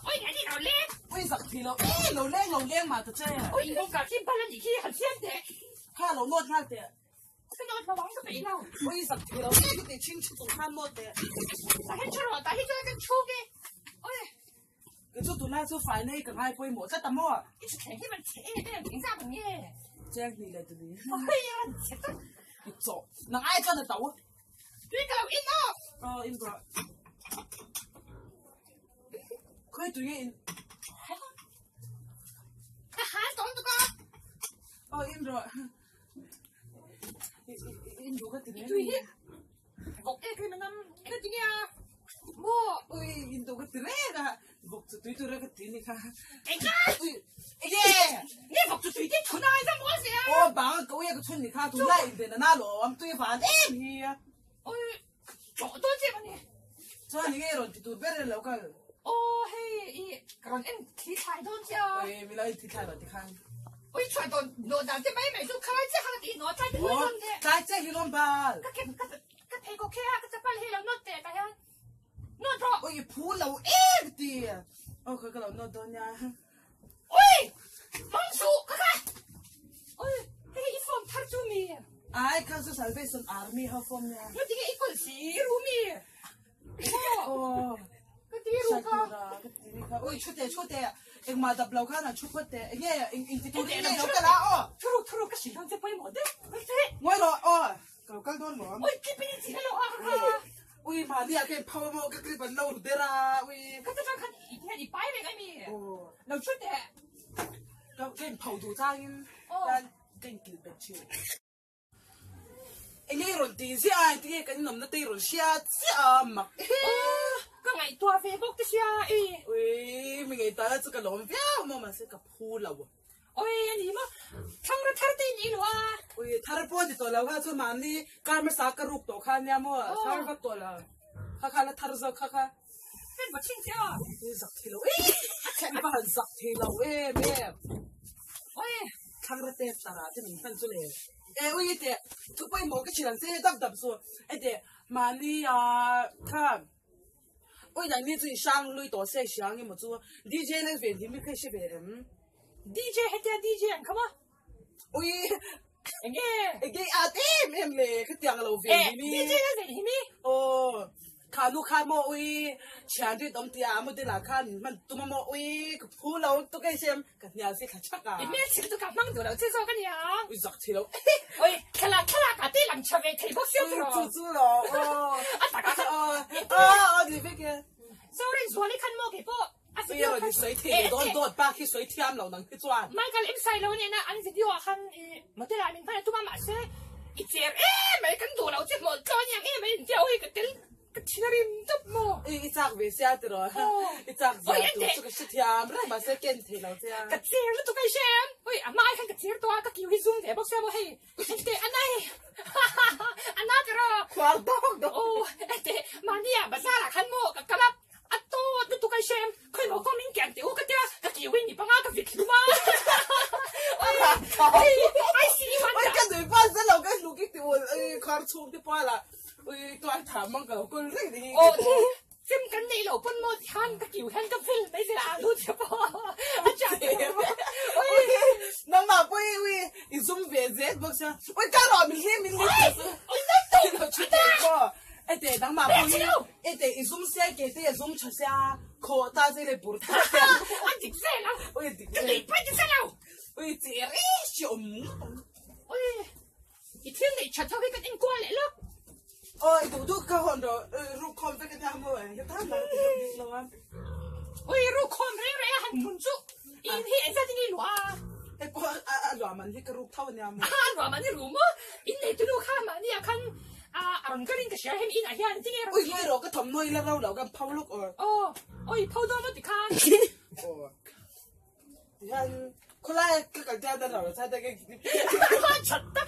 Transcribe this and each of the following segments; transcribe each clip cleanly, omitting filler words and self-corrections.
Oi nge ni lo leng. Oi zak thei lo e lo leng lo leng mah ta che. Oi in kawngka khi bal a nih khi han siam teh. Kha lo nawt nghal teh. Ka nawt lo ang ka peih lo. Oi zak thei lo e ka ti chhing chhu chung khan nawt teh. Tah hi thu rawh tah hi chuan kan chhuk e. Oi. Kei chu tunlai chu fai nei ka ngai pawimawh tlat a maw. I thuthleng hi van chhe em em engzat ang nge? Cheng hnih leh tuli. Oi a van chhe tak. I chawh. Nang ai chuan a to. Tui ka lo in aw. Aw in rawh. Khawi tui nge in. Ka hal tawng tuk a. Aw in rawh. In duh ka ti reng. Tui hi. Vawk e kai manam. Eng ti nge a? Maw. Ui in duh ka ti reng a. Vawk chu tui tur a ka ti ni kha. Eng ka? Ui. Enge? Nge vawk chu tui te thun a zam aw se a. Aw bang ka ui a ka chhun ni kha tun lai in den a na lo am tui van em hi. Ui. Chawh dawn che mawni. Chuan enge rawn ti tur ber lo kal. Aw hei i ka rawn en thli thlai dawn che a. Ui mi lo in thli thlai rawn ti khan. Ui chhuah dawn nawh dan te mai mai chu khalai che kha ka ti nawh tlai te hui dawn che. Tlai che hi lawm bal. Ka ke ka ka pheikhawk khe a ka chapal hi lo nawt teh tah hian nawt rawh. Ui i phu lo em ti. Aw ka ka lo nawt dawn nia. Ui! Hmang suh ka kha! Ui! Hei i form thar chu mi? Ai kha chu Salvation Army ho form nia. Nga tinge i kawl si ru mi? Aw. Ka ti ru ka. Ka ti ru ka. Ui thu te thu te engmah dap lo khan an thu phawt teh. Enge eng eng ti tur nge lo kal a aw. Thu ru thu ru ka hrilh dawn che pawimawh deuh. Ngawi rawh aw. Ka lo kal dawn maw? Ui clip in i chih hlauh a ka kha. Ui mahni ah khen phau maw ka clip an lo ru der a ui. Ka ta tang khan i hian i pai reng a mi. Aw. Lo thu teh. Ka khen phau duh changin tan ka in kilh bet thin. Enge i rawn ti ziah a engtin nge kan inawmna te i rawn hria chiah a mak ehe. Aw ka ngaihtuah ve bawk te sia i. Ui mi ngaihtuah na chu ka lawm viau maw mahse ka phu lo. Oi a ni maw? Thlangra thar te in i luh a. Ui thar pawh ni tawh lo kha chuan mahni kar hmasa ka ruk tawh kha nia maw thar vak tawh lo kha kha la thar zawk kha kha. Hei va chhin che a. Ui zak thei lo e i va han zak thei lo em em. Oi thlangra te tara te min hman chu le. E ui te thu pawimawh ka chhin ang che dap dap chu e te mahni ah kha. Ui nang ni chu i hrang lui tawh se hria nge maw chu DJ lal ven hi mi kha i hre ve em? DJ hetia DJ an kham a. Ui enge enge at em em le khatiang lo ven hi mi. DJ lal ven hi mi. Aw kha nu kha maw ui thian rit awm tia a model ah khan hman tum a maw ui ka phu lo tuk e sem ka hnial si thla chhak a. I hmel chhil chu ka hmang duh lo che zawk a nia. Ui zak thei lo. Oi thlalak thlalak ah te lang tha ve thei bawk sia tiraw. Chu chu lo aw. A tak a aw aw ni vek e. Zorin zuali khan maw kei pawh a video khan. Ui sawi thei lo dawn dawt bak hi sawi thiam lo nang hi chuan. Michael M Sailo nena an video ah khan i model ah min hman a tum a mahse i cher em mai kan duh lo che hmawlh tlawn yang em mai in tia oi ka tel Ka thin a rim tawp maw? I i chak ve sia tiraw? I chak zia tur chu ka hre thiam reng mahse ken thei lo che a. Ka cher lutuk a i hre em? Oi a hmai khan ka cher tawh a ka kiu hi zum ve bawk sia maw hei engteh a nai a na tiraw? Khuar dawk dawk. Aw engteh mahni ah bazar ah khan maw ka kal a a tawt lutuk a i hre em? Khawi maw kawng min kian teh u ka tia ka kiu hi mi panga ka vit hlum a. Oi oi ICU an dah. Oi ka nui pawh a za lo ka hluk i ti ul oi khuar chhung te pawh a la. Ui tuai tha mang ka lo kul reng ni hi. Aw chem kan nei lo pawn maw tihan ka kiu hian ka vel mai zel a alu che pawh a cha te ui nangmah pawh i ui i zum ve zet bawk sia ui ka rawh min hlim min hlim ui na tu lo chu te pawh ete nangmah pawh hi ete i zum sia ke te i zum tha sia khawh ta che le bur ta sia a dik zel a ui dik ka nei pai ti zel lo ui che ri chi awm ui I thil neih that ho hi kan enkual leh lawk. Aw i duh duh ka hawn rawh ruk khawm vek ania maw e ka tan lar ti deuh bik lo a. Ui ruk khawm reng reng a han hmun chu in hi engzat in i luah a. Hei pawh a luah man hi ka ruk tho ania maw. A luah man i ru maw? In nei tunu kha mahni ah khan a rawn kal in ka hria hemi in ah hian tinge rawn. Ui ngawi rawh ka thawmhnaw ila ro lo ka pho lawk aw. Aw aw i pho dawn maw tikhan. Aw. Tihian khawlai ka kal tian a lo chai ta ke Chat ta.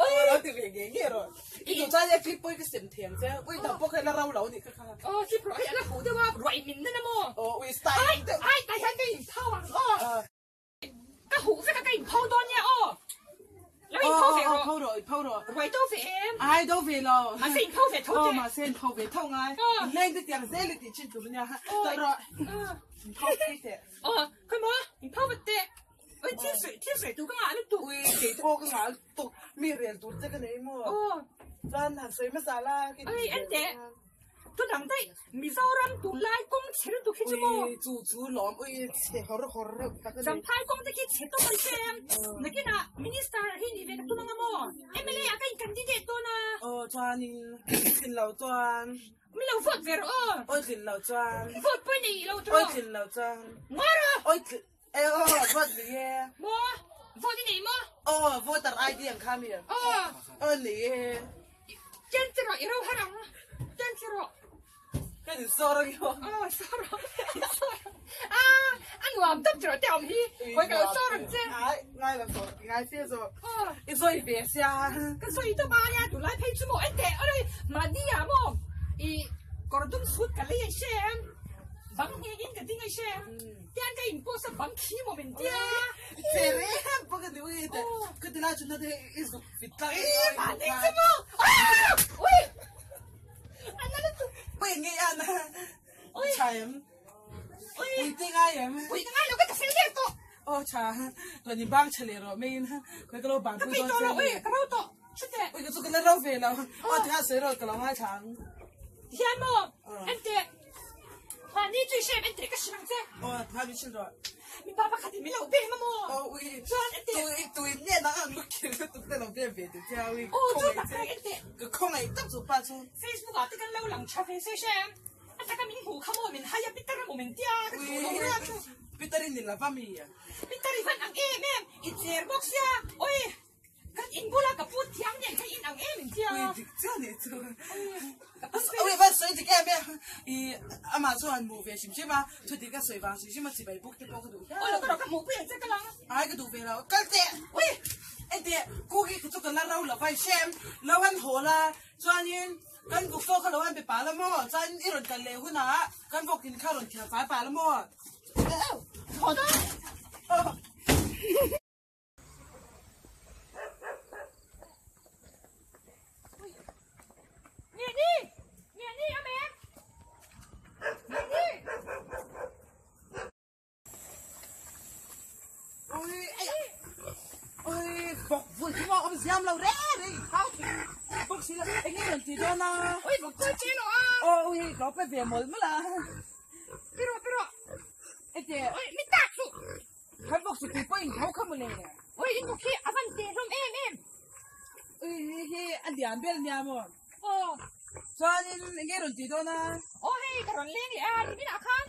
Oi lo ti ve nge nge ro. I tu chai clip pawh ka sem thiam che. Ui dam pawh kha la ro lo ni kha kha. Oh clip ro ai la hu deuh a ruai min na maw. Oh ui style deuh. Ai tai hian ka in phau ang aw. Ka huh vek a ka in phau dawn nia aw. in pho ve rawh. Pho rawh, in pho rawh. Ruai do ve em? Ai do ve lo. Mahse in pho ve tho te. Aw mahse in pho ve tho ngai. In leng te tiang zel i tih chin tur ania. Tawh rawh. In pho phei teh. Aw khawi maw in pho vat teh. Ui thil sawi thil sawi tur ka ngah lutuk. Ui kei pawh ka ngah lutuk. Mi rel tur che ka nei maw. Aw. Chuan han sawi hmasa la. Ui en teh. Thu dang daih Mizoram tunlai kawng chhe lutuk hi chu maw? Ui chu chu lawm ui chhe hawr hawr reuh tak a ni. Champhai kawng te khi chhe tawp mai che em? Nakinah Minister hi ni ve ka tum anga maw? MLA ah ka in candidate dawn a. Aw chuanin tlin lo chuan. Mi lo vote ve rawh aw. Awi tlin lo chuan. Vote pawh i nei lo tawh. Awi tlin lo chuan. Ngawi rawh. Awi tlin e aw vote ni e. Maw? Vote i nei maw? Aw voter ID ang kha mi. Aw. Aw nei e. Chen che rawh i ro har ang. Chen che rawh. Ka in sawr ang emaw. Aw sawr ang. Sawr ang. Ah a nuam tawp che rawh te awm hi. Hawi ka lo sawr ang che. Ai ngai lo sawr ngai se zawh. Aw. I sawi ve sia. Ka sawi tawp a nia tunlai phei chu maw enteh awrei mahni ah maw i kawr dum sut ka lei a hre em. Bang nghek in ka ding a hre em. Tian ka in post a bang khi maw min tia. Che reng pawh ka ni ui te. Ka ti lai chu na te i zuk fit tlang. Ih mahni che maw. Ah! Ui! A na lutuk. Ui nge a na. Ui. Tha em. Ui. Ui te ngai em. Ui ka ngai lo ka ka fel der tawh. Aw tha. Ka ni bang tha leh rawh mai in. Ka lo bang pui dawn che. Ka peih tawh lo ui ka ro tawh. Chute. Ui ka chu ka la ro ve lo. Aw tikha sawi rawh ka lo ngai tha ang. Hian maw. Enteh. Mahni chu i hrem enteh ka hrilh ang che. Aw tha min hrilh rawh. Mipa pakhat in min lo bem a maw? Aw ui. Chuan enteh. Tui tui nge dang ang lu khir lutuk te lo bem ve tih che a ui. Aw chu tak tak enteh. Ka khawngaih tak chu pa chu. Facebook ah te kan lo lang tha ve se hrem. A taka min hmuh kha maw min hai a pitar a maw min tia ka duh lo ria chu. Pitar in ni lova mi. Pitar i hman ang em em i cher bawk sia. Oi. Kan in bula ka pu thiang nen kha in ang em in tia. Ui dik chiah nih chu. Ui van sawi dik em em. I amah chu han hmuh ve hrim hrim a, thu dik a sawi vang hrim hrim a chibai buk te pawh ka duh hial. Aw lo ka rawh ka hmuh pui ang che ka lang. Ai ka duh ve lo. Kal teh. Ui. Enteh kuki kha chu ka la ro lo vai hrem. Lo han haw la chuanin kan buk pawh kha lo han pe pah la maw chuan i rawn kal leh hunah kan vawk in kha rawn thial fai pah la maw. Haw dawn. Siam lo re re thau bawk si lo eng nge rawn ti dawn a ui bawk kawi che lo a aw ui lo pe ve mawlh mawlh a pi rawh pi rawh ete ui mi tak chu Kan bawk chu tui pawh in tho kha mawle. Ui in bawk hi a van teh hlawm em em. Ui hi hi a lian ber nia maw. Aw. Chuanin eng nge rawn tih dawn a? Aw hei ka rawn leng leh a niminah khan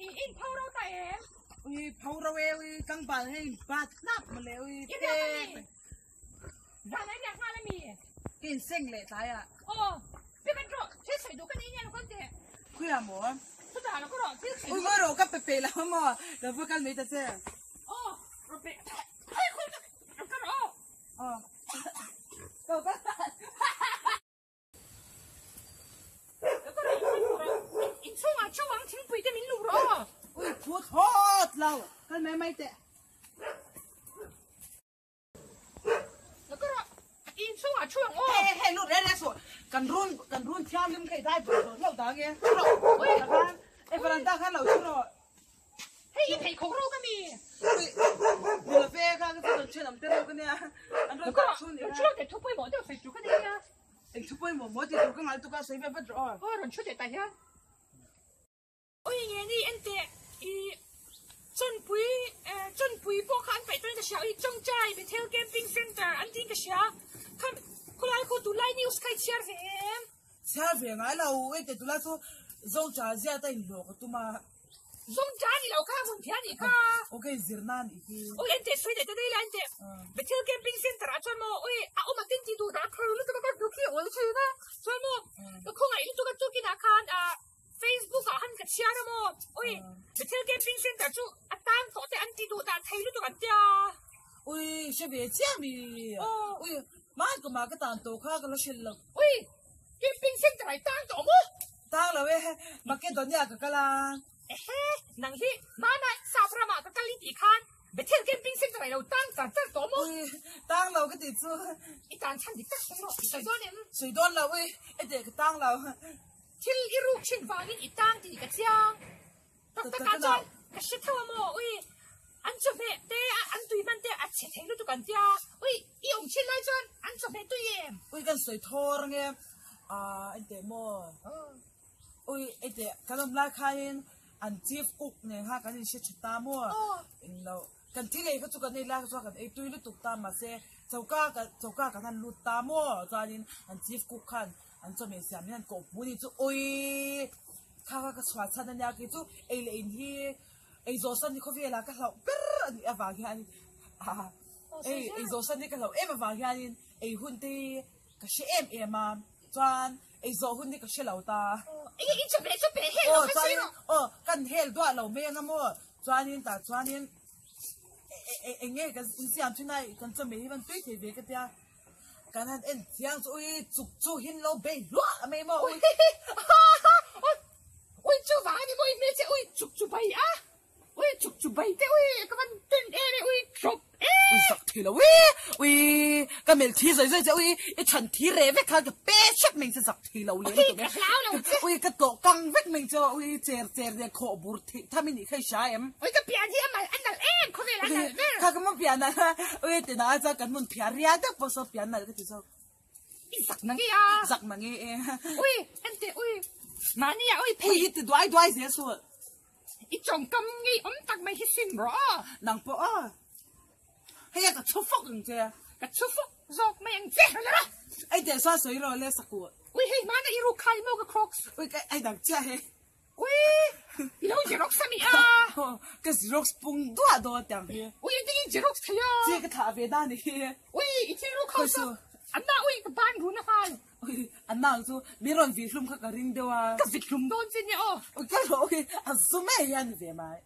i in pho ro ta em? Ui pho ro e ui tlangval hei in bat hnap mawle ui te. I riak a mi? Zan a riak nghal a mi? Ka in seng leh tlai a. Aw pekhat rawh thil sawi duh ka nei nia lo kal teh. Khuia maw? Chutah lo ka rawh thil sawi duh. Ui rawh ka pe pe lo maw? Lo va kal mai ta che. Aw rawh pe khawi khawi ka ka rawh aw. Aw. Lo kal Lo ka rawh in chhungah chauh ang thingpui te min luh rawh aw. Ui phut hawt lo kal mai mai teh. Inchhungah thu ang aw. Hei hei lut reng reng suh. Kan run kan run thianghlim kha i dai bawrh hlawh hlauh dang e. Thu rawh. Ui. Khan e veranda khan lo thu rawh. Hei i pheikhawk ro ka mi. Ui. Ni lo ve kha ka chu kan thian am te ro ka nia. An rawn dah chhun ni kha. Thu teh thu pawimawh deuh sawi tur ka nei nia. Eng thu pawimawh maw ti tur ka ngal tuk a sawi ve vat rawh aw. Aw rawn thu teh tah hian. Ui nge ni enteh i Chawnpui eh Chawnpui pawh kha an paih tawn in ka hria ui Chawngchai Bethel Camping Centre an tiin ka hria kha khawlai khu tunlai news kha i chhiar ve em? Chhiar ve ngai lo enteh tunlai chu Zawngcha ziat a inhlawh ka tum a. Zawngcha a ni lo kha hmun phian nih kha. Ok zirna a nih hi. Ui enteh sawi leh ta daih la enteh Bethel Camping Centre ah chuan maw ui a awm a tin ti duh dah kher lutuk a ka hnuk hi a awl thin a chuan maw ka khawngaih lutuk a tukin ah khan ah Facebook ah han ka chhiar a maw? Ui, Bethel Camping Center chu a tan tawh te an ti duh dan thei lutuk an tia. Ui, hre ve chiah mi. Aw. Ui, hman kum ah ka tan tawh kha ka la hrilh lo. Ui, Camping Center ah i tan tawh maw? Tang lo e, Makedonia ka kal a. Ehe, nang hi hmanah Sap ramah ka kal i tih khan Bethel Camping Center ah i lo tan char char tawh maw? Ui, tang lo ka tih chu. I tan chhan dik tak sawi rawh, i sawi dawn em? Sawi dawn lo ui, e teh ka tang lo. Thil i ruk thin vangin i tang tih ka chiang. Tak takah chuan ka hre tho a maw? Ui, an chawhmeh te, an tui hman te a chhe thei lutuk an tia. Ui, i awm thin lai chuan an chawhmeh tui em? Ui, kan sawi thawr ange, ah, enteh maw? Ui, enteh, kan awm lai khain an chief cook nen kha kan inhre tha ta maw? Englo, kan thil ei kha chu kan ei lai kha chuan kan ei tui lutuk ta, mahse choka kan choka kan han lut ta maw? Chuanin an chief cook khan an chawhmeh siam hian kawh hmu ni chu ui! Kha kha ka chhuah chhan a nia kei chu ei leh in hi ei zawh san hi khawvelah ka hlauh ber a nih avang hianin ei ei zawh san hi ka hlauh em avang hianin ei hun te hi ka hre em em a chuan ei zawh hun hi ka hre lo ta. Aw chuanin aw kan hel duah lo mai anga maw chuanin tah chuanin eng nge kan insiam thin a kan chawhmeh hi van tui thei ve ka tia. Kan han en thiang chu ui chuk chu hin lo bei hluah mai maw ui. Ui chu vang ani maw i hmeichhe ui chuk chu bai a ui chuk chu bai te ui ka van ten em e ui drop e. Ui zak thei lo ui ui ka melh thi zawi zawi che ui i chhan thi reh vek khan ka pe hrep mai che zak thei lo lem tuk e. Ui ka tlawh kang vek mai che ui cher cher nen khawh bur theih tham i nih kha i hria em. Ui ka pian hi a mal a nalh em khawvel a nalh ber. Kha ka maw pian nalh a ui tina a chuan kan hmun phiar rial deuh pawh saw pian nalh ka ti zawk. I zak na nge a. Zak na nge e. Ui ente ui mahni ah ui phei. Ui hi ti duai duai zel suh. I tawngkam ngei awm tak mai hi sim rawh aw. Nang pawh aw. Hei a ka chhu fawk ang che. Ka chhu fawk zawk mai ang che rawh rawh. Ei teh sawn sawi rawh le sakuh. Ui hei hmana i ruk khai maw ka crocs. Ui ka ei dang chiah hei. Ui! I lo Xerox a mi a! Ka Xerox pung duah dawn tiang hi. Ui engtin in Xerox thei a? Che ka thlah ve dan hi. Ui i thil ruk ho chu an na ui ka ban run a nghal. Ui an na ang chu mi rawn vih hlum kha ka ring deuh a. Ka vit hlum dawn che nia aw. Ui ka hlawh ui a zu mai hian ve mai.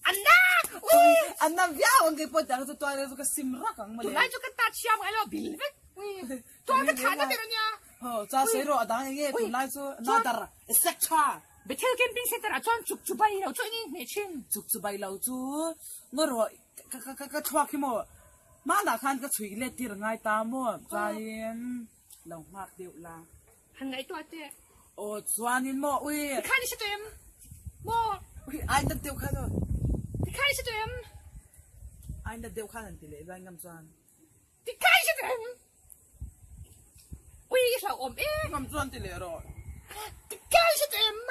An na! Ui! An na viau ang keipawh tiang chu tual chu ka sim rak ang mawle. Tunlai chu ka tat hriam ngai lo bil vek. Ui tual ka thah na ber ania. Ho cha sawi rawh a dang eng nge tunlai chu another etc. Bethel Camping Center ah chuan chuk chu bai lo chu eng eng hneh thin. Chuk chu bai lo chu ngaw rawh ka ka ka thluak hi maw hmanah khan ka chhui let tir ngai ta maw chuanin lo nghak deuh la. Han ngaihtuah teh. Aw chuanin maw ui. Tikhan i hre tawh em maw. Ui ai nat deuh khan aw. Tikhan i hre tawh em. Ai nat deuh khan an ti leh zai ngam chuan. Tikhan i hre tawh em. Ui i hlauhawm e. Ngam chuan ti leh rawh. Tikhan i hre tawh em.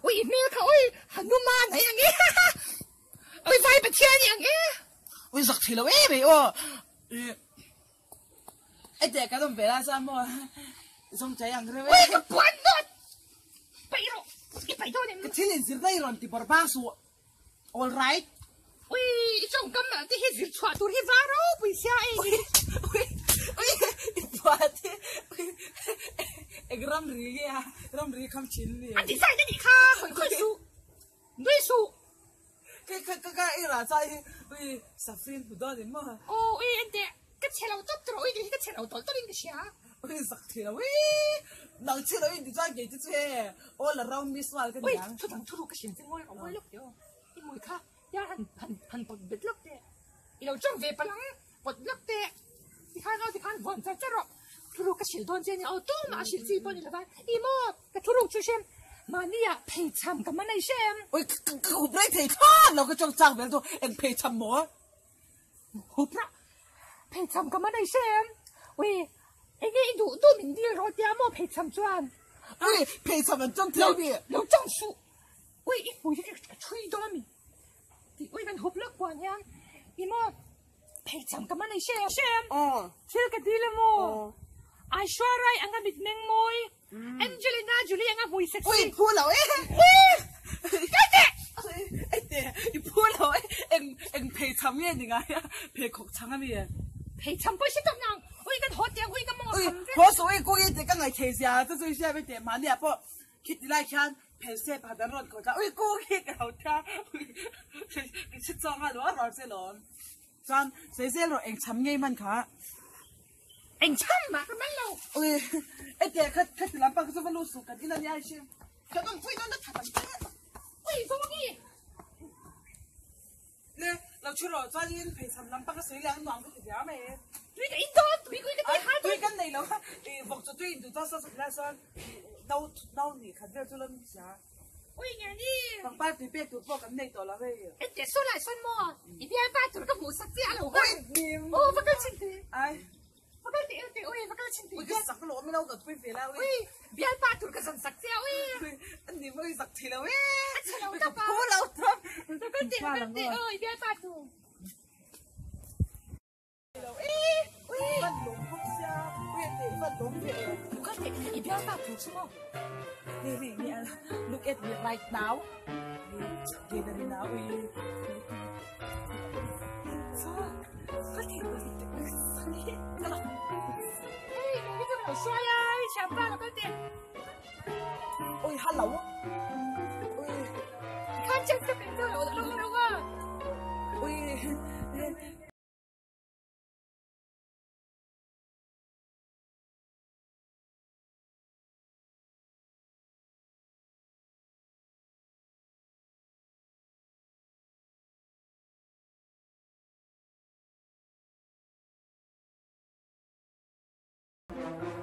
Ui i hmel kha ui Hanuman ai ang e. Ui vai Pathian i ang e. Ui zak thei lo em ei aw. Ete kan awm ve lai chuan maw zawng chai ang reuh e. Ui ka puan dawt! Paih rawh, i paih dawn em? Ka thil inzir na i rawn ti bawrh bang suh. All right. Ui i tawngkam te hi zir chhuah tur hi va ropui sia ei. Ui ui ui i puan hi ui eng ramri nge a ramri kham thin ni. A design a nih kha hawi khawi suh. Nui suh. Ka ka ka ka i rah chai hi ui safrin hmu dawn in maw. Aw ui enteh ka chhe lo tawp tawh ui hi ka chhe lo tawlh tawlh in ka hria. Ui zak thei lo ui nang chhe lo in ti chuan kei te chu he all around me sual ka niang. Ui thu dang thu ru ka hriat che ngawi ngawi lawk teh aw i mui kha ya han han han pawt bet lawk teh i lo chawk ve palang pawt lawk teh tikhan aw tikhan vuan char char rawh. Thuruk ka hrilh dawn che nia aw tumah a hrilh chi pawh ni lova i maw ka thuruk chu hrem mahnia pheichham ka man ai hrem. Oi ka hup rei thei thlawt lo ka chawk chak vel chu eng pheichham maw? Hup ra pheichham ka man ai hrem ui enge i duh duh min dil rawh tia maw pheichham chuan. Ui pheichham an chawng thei mi. Lo chawng suh ui i hmui hi ka thui dawn ami tih ui kan hup lawk kuan hian i maw Pheichham ka man ei hre hrem. Thil ka dil a maw? Aishwarya anga mitmeng mawi, Angelina Jolie anga hmui sexy. Ui, phu lo e. Kai teh! Ei teh, i phu lo e. Eng, eng pheichham nge ni ngai a? Pheikhawk chhang a mi? Pheichham pawh i hre tawp nang. Ui, kan haw teh ang, ui ka mawng a kham vek. Ui, haw suh ui, kawng i teh ka ngaih thei zia chu chu i hria mai teh. Mahni ah pawh khiti lai khian phel sep han an rawn khawh tla. Ui, kawng hi ka lo tia. Ui, ka hre chuang a lo a rual che lawm. Chuan sawi zel rawh eng chham ngei hman kha. Eng chham mah ka man lo. Ui ete kha kha ti lampang kha chu va lut suh kan in ania hrim. Kan awm pui dawn na that ang che. Ui zawngi. Le lo Lo ṭhu rawh, chuanin pheichham lam panga sawi leh ang nuam ka ti hliam e. Tui ka in dawn, tui kui ka ti har dawn. Tui kan nei lo kha, i vawk chaw tui in duh chuan saw saw tilai sawn no no nih khat vel chu lo ni sia. Ui nge ni. Pangpar tui pek tur pawh kan nei tawh lo hei. Ente saw lai sawn maw, i bialpa tur ka hmuh sak chiah lo kha. Ui nim. Aw va kal chhin teh. Ai. Va kal teh teh ui, va kal chhin teh. Ui ka sak lawm ilo ka pui ve la ui. Ui, bialpa tur ka zawn sak chiah ui. Ui, a nim ui zak thei lo e. A chhe lo tap a. Ka phu lo tap. Va kal teh, va kal teh ui, bialpa tur. Lo e, ui van lawm bawk sia, ui a teh van lawm ve e. Va kal teh, i bialpa tur chu maw. Ni ni ni, look at me right now. Ni ni na ui. So, ka teh ka teh Hey, ni chu lo hruai a, i thianpa lo kal teh. Ui, hello. Ui. Khan chance ka pe chu lo lo lo a. Ui.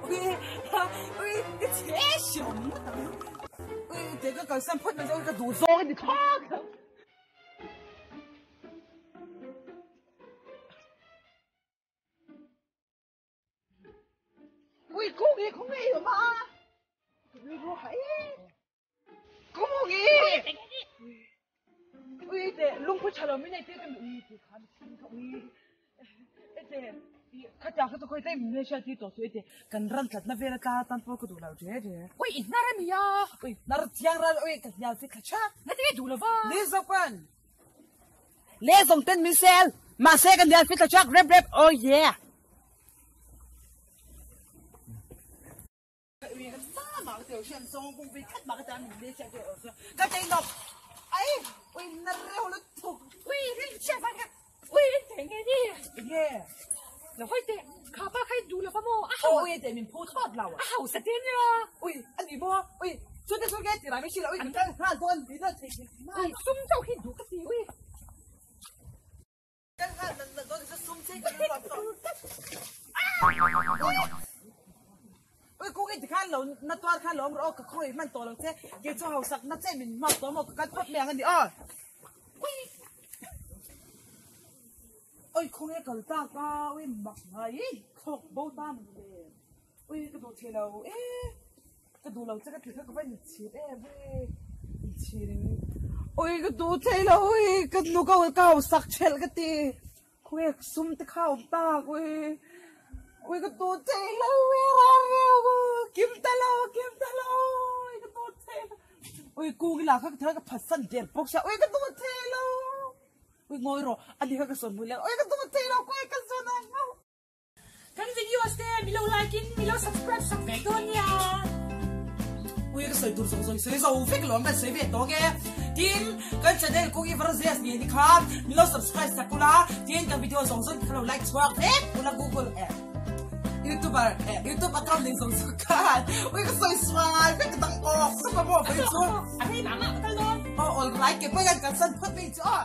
Ui, ui, i chhe siam ngawt ang. Ui, te ka kalsan phawt mai chu ka duh zawng a ni thlak. Ui, kung hi kung hi awm a. Ka rilru hai e. Kung hi. Ui te lungphu tha lo min nei tir ka mi ui ti kha mi chhing kha ui. Ete kha tia kha chu khawi tlai min nei hriat tir tawh chu ete kan ran tlatna vel atla tan pawh ka duh lo re re. Ui i hnar a nia. Ui hnar chiang ral ui ka hnial chi thla thak. Na tinge duh lova. Ni zawk an. Le zawng ten min sel mahse ka hnial fit thla thak rep rep oh yeah. Ui rin chhiat vang kha ui rin teh nge ni lo hawi teh kha pa kha i duh lo va maw a hau a hausa te nia ui sum chauh hi duh ka ti ui. Ui kung i tikhan lo na tuar khan lo awm rawh aw ka khawi hman tawh lo che kei chu hausak na che min hmak tawh maw ka kal phawt mai ang a ni aw. Ui ui khawnge kal tak a ui mak ngai thlawk bo ta maw le ui ka duh thei lo e ka duh lo che ka ti kha ka va inchhir em ui inchhir in ui ka duh thei lo ui ka nu ka ka hausak thelh ka ti. Khawnge sum te kha awm tak ui ui ka tu thei lo e ral reu kim ta lo kim ta lo ui ka tu thei lo ui kung ila kha ka thil ka phatsan der bawk sia ui ka tu thei lo ui ngawi rawh ani kha ka sawn hmui leh ui ka tu thei lo khawi ka zawn ang Kan videos te milo like in milo subscribe sak ve dawn nia. Ui ka sawi tur zawng zawng sawi zo vek lawm kan sawi ve tawk e. Tin kan channel kawng i varzias ni ni kha milo subscribe sak ula tin kan video zawng zawng kha lo like chhuak vek ula Google eh YouTuber eh YouTube account ning zawng zawng khan ui ka sawi sual vek ka dang awk super maw vai chu. A rei mah mah ka kal dawn. Oh all right ke pawh hian kan san phawt mai chu aw.